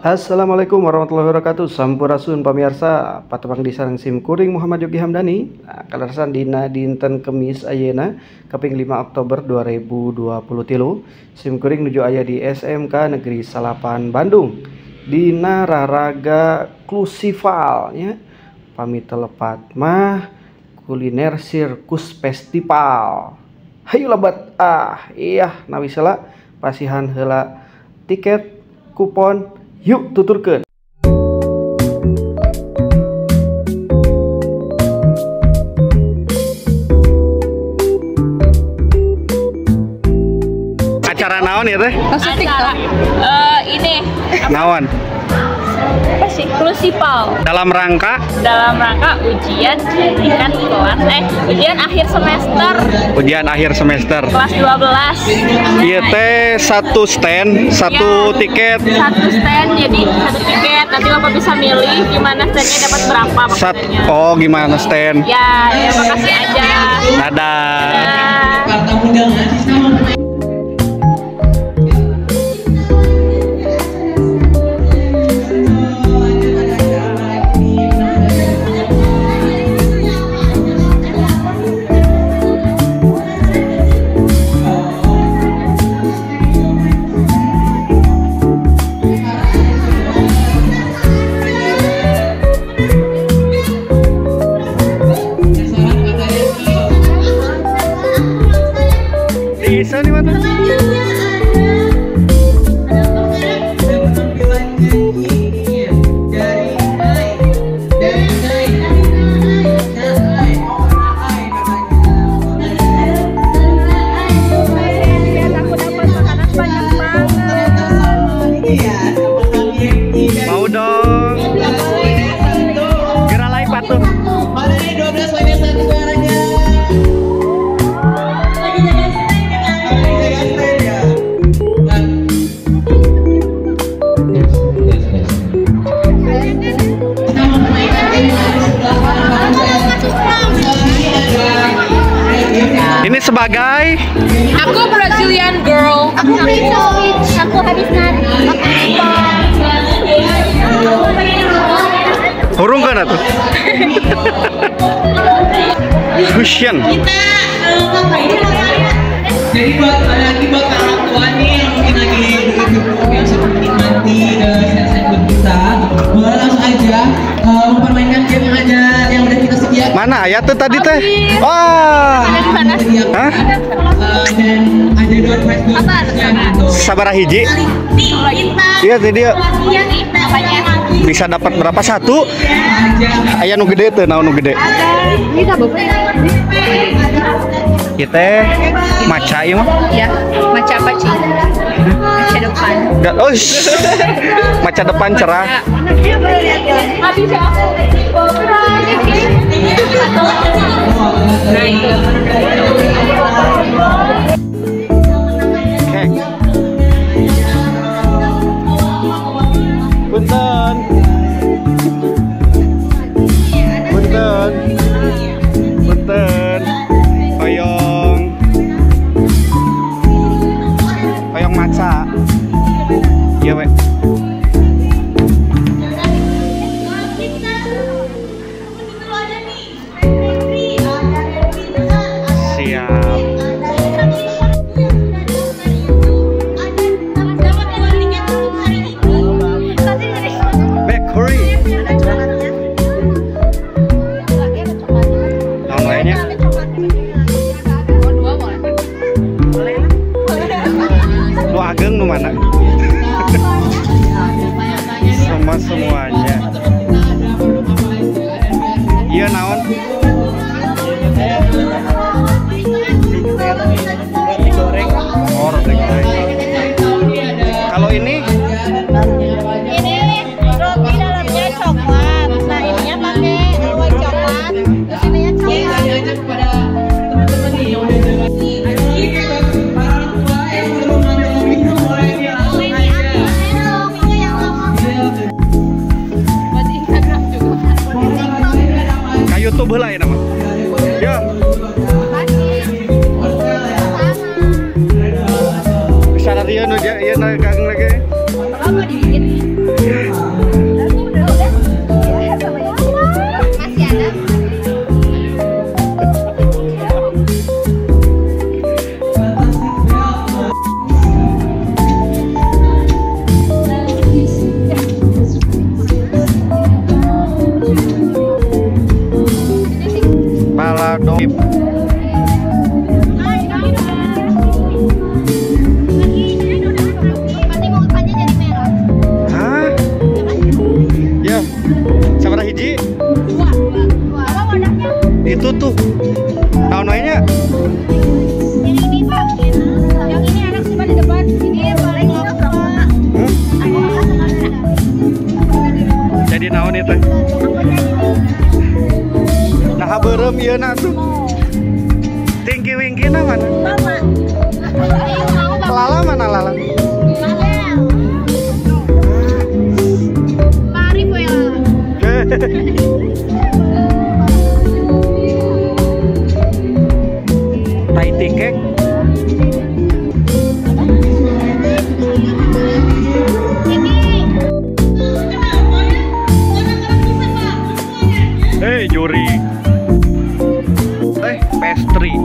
Assalamualaikum warahmatullahi wabarakatuh. Sampurasun pamirsa, patepang di sareng sim kuring Muhammad Yogi Hamdani. Nah, kaleresan dina dinten Kemis ayeuna kaping 5 Oktober 2023. Sim kuring nuju aya di SMK Negeri 8 Bandung. Dina raraga Klusival nya. Pami telepat mah kuliner sirkus festival. Hayu lebat ah, iya nawi heula pasihan heula tiket kupon. Yuk tuturkeun. Acara naon ya teh? Acara ini naon? Apa sih? Klusival. Dalam rangka? Dalam rangka ujian tingkat kelas ujian akhir semester. Ujian akhir semester. Kelas 12. Iya teh satu stand, satu ya, tiket. Satu stand jadi satu tiket. Nanti Bapak bisa milih gimana standnya dapat berapa maksudnya. Oh, gimana stand? Ya, ya makasih aja. Dadah. Dadah. Bisa nih mata. Aku dapat makanan banyak banget. Mau dong. Gerak lain patuh. Mana nih 12 lainnya satu suaranya. Ini sebagai aku Brazilian girl. Aku Princess. Aku habis nari. Hurung kan atuh? Fusion. Kita jadi buat lagi buat orang tua nih yang mungkin lagi duduk-duduk yang sedang menikmati stand kita, boleh langsung aja mempermainkan game yang ada yang udah kita sediakan. Mana ya tuh tadi teh? Wah. Hah? Dan ada door prize gitu. Sabaraha hiji? Iya tadi dia. Bisa dapat berapa satu? Aya nu gede teh, naon nu gede? Kita maca ieu mah? Iya, maca apa sih? Maca depan. Oh, maca depan cerah. Habis aku. Nah, itu. Kek. Punten. Punten. Punten. Hoyong. Hoyong maca. Iya, we. Siap. Budak dong. Hah? Ya. Sabaraha hiji? Dua. Apa wadahnya? Itu tuh. Naon wae nya? Yang ini, Pak. Yang ini anak cuma di depan. Ini paling Pak. Aku makan sekarang. Jadi naon itu? Nah, beureum ieu na tuh. Tinggi wingkina mana? Mama. Lala mana Lala? Mari Bu ya. Tai tikek. Hei juri. Pastry.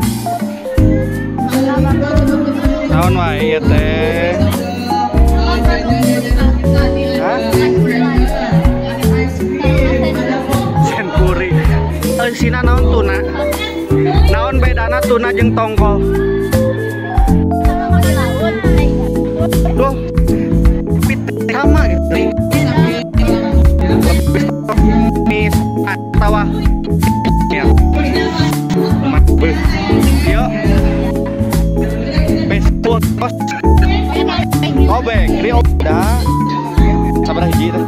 Naon wae ieu teh? Hah? Sempuri. Eusina naon tuna? Naon bedana tuna jeung tongkol? Duh. Sama gitu. Mis atawa. Ya. Yuk. Besok. Oh, bakery udah. Sabaraha hiji teh?